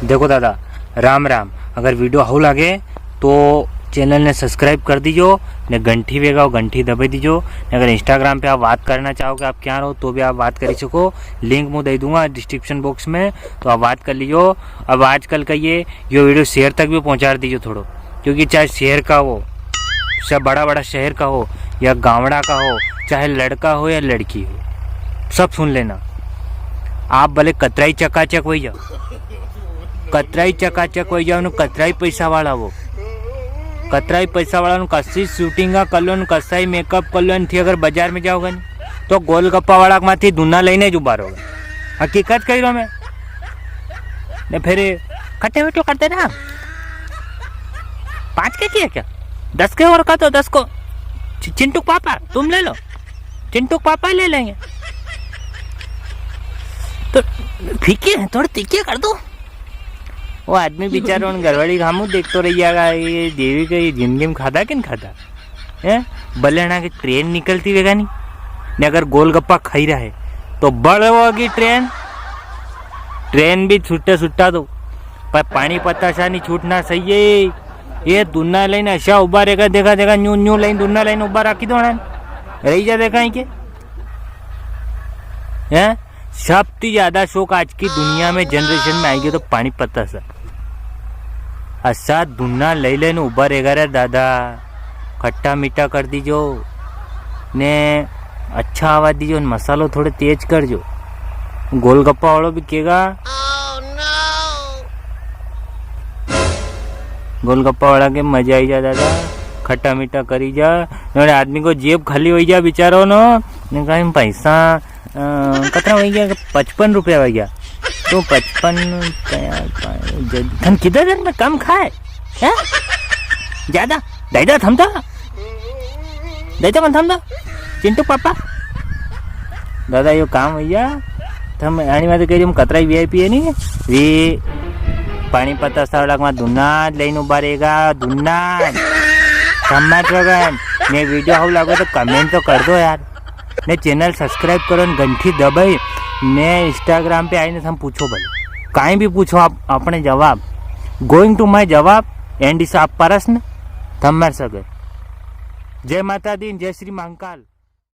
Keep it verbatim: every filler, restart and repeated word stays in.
देखो दादा, राम राम। अगर video हाउ लागे तो channel ने subscribe कर दीजो, ने घंटी वेगा, वो घंटी दबा दीजो। ने अगर Instagram पे आप बात करना चाहो कि आप क्या रहो, तो भी आप बात करी सको। Link मैं दे दूंगा description box में, तो आप बात कर लीजो। अब आजकल का ये, यो video शहर तक भी पहुंचा दीजो थोड़ो, क्योंकि चाहे शहर का हो, सब बड़ा बड़ा शहर का हो या गांवड़ा का हो, चाहे लड़का हो या लड़की हो, सब सुन लेना। आप भले कतराई चकाचक हो जाओ, कतराई चकाचक हो जाओ, नु कतराई पैसा वाला हो, कतराई पैसा वाला नु कसी shooting कर लो, नु कसा ही makeup कर लो, नु थी अगर बाजार में जाओगा नी, तो गोलगप्पा वाला के माथी दुना लेने ज उबा रहोगा। हकीकत कही रहो मैं। ने फिर खट्टे मीठो कर देना। पाँच के की है क्या? दस के और का तो दस को चि-, चिंटू के पापा, तुम ले लो। चिंटू के पापा ले लेंगे। तो फीके हैं, थोड़े तीखे कर दो। वो आदमी बेचारो उन घरवाली खामू देखतो रह जाएगा, ये देवी का ये जिंदगी में खाता कि नहीं खाता? हैं? भले ना कि train निकलती वेगा नी, ने अगर गोलगप्पा खाई रहा है, तो बड़ होगी train, train भी छुट्टे छुट्टा दो, पर पानी पतासा नी छूटना सही है। ये दुना लेने अशा उबा रहेगा, देखा, देखा, न्यू, न्यू लेने, दुना लेने उबा राखी दो ना, रही जा देखा ही के। हैं? सबती ज्यादा शौक आज की दुनिया में generation में आई गयो तो पानी पतासा। असा दुना लई लेने उबा रहेगा रे दादा, खट्टा मीठा कर दीजो ने अच्छा आवा दीजो ने मसालो थोड़े तेज कर जो। गोलगप्पा वालो भी केगा, गोलगप्पा वाला के मजा आई जा दादा, खट्टा मीठा करी जा, ने आदमी को जेब खाली होई जा बेचारो नो, ने कहीं पैसा अ, कतरा हो गया? पचपन रुपया हो गया। तो पचपन, थन किधर देर में कम खाए? हैं? ज्यादा? दादा थम तो। दादा मन थम तो। चिंटू पापा। दादा यो काम भैया। थम आनी बात कही, हम कतरा ही V I P है नी? वे पानी पतासा वाला के मां दुना लेने उबा रहेगा, दुना। थम मत रोगन। ने video हाउ लागो तो comment तो कर दो यार। ने channel subscribe करो ने घंटी दबाई ने Instagram पे आईने थम पूछो भले, काई भी पूछो आप, अपने जवाब, going to my जवाब and इस आप प्रश्न थम मर सके। जय माता दी, जय श्री महाकाल।